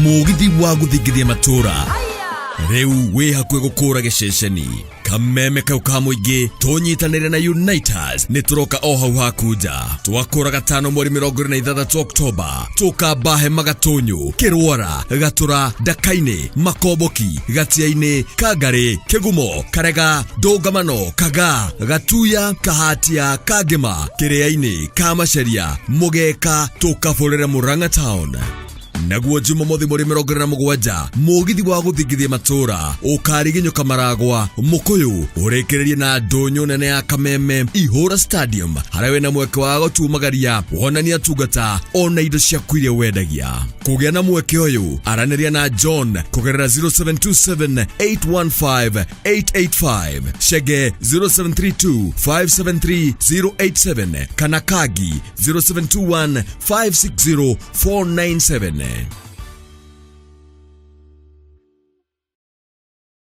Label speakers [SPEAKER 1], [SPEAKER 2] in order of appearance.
[SPEAKER 1] Mũgithi wa gũthingithia matũra rĩu wĩ hakuhĩ gũkũra gĩceceni kameme kau ka mũingĩ. Tũnyitanĩre na Uniters, nĩ tũroka o hau haku nja. Twakũra gatano mweri 26 Oktoba, tũkamba hema Gatũnyũ, Kĩrwara, Gatũra, Ndakainĩ, Makomboki, Gatiainĩ, Kangarĩ, Kĩgumo, Karega, Ndũngamano, Kaga, Gatuya, Kahatia, Kangĩma, Kĩrĩainĩ, Kamaceria, Mũgeka, tũkabũrĩre Mũrang'a Town. Naguo Jumamothi mweri 27, mũgithi wa gũthingithia matũra ũkariginyũka Maragwa, Mũkũyũ, ũrĩkĩrĩrie na ndũnyũ nene ya Kameme, Ihũra Stadium, harĩa wĩna mweke wa gũtumagaria wonania tungata ona indo ciaku iria wendagia. Kũgĩa na mweke ũyũ, aranĩria na John kũgerera 0727 815 885, Chege 0732 573 087 kana Kagi 0721 560 497.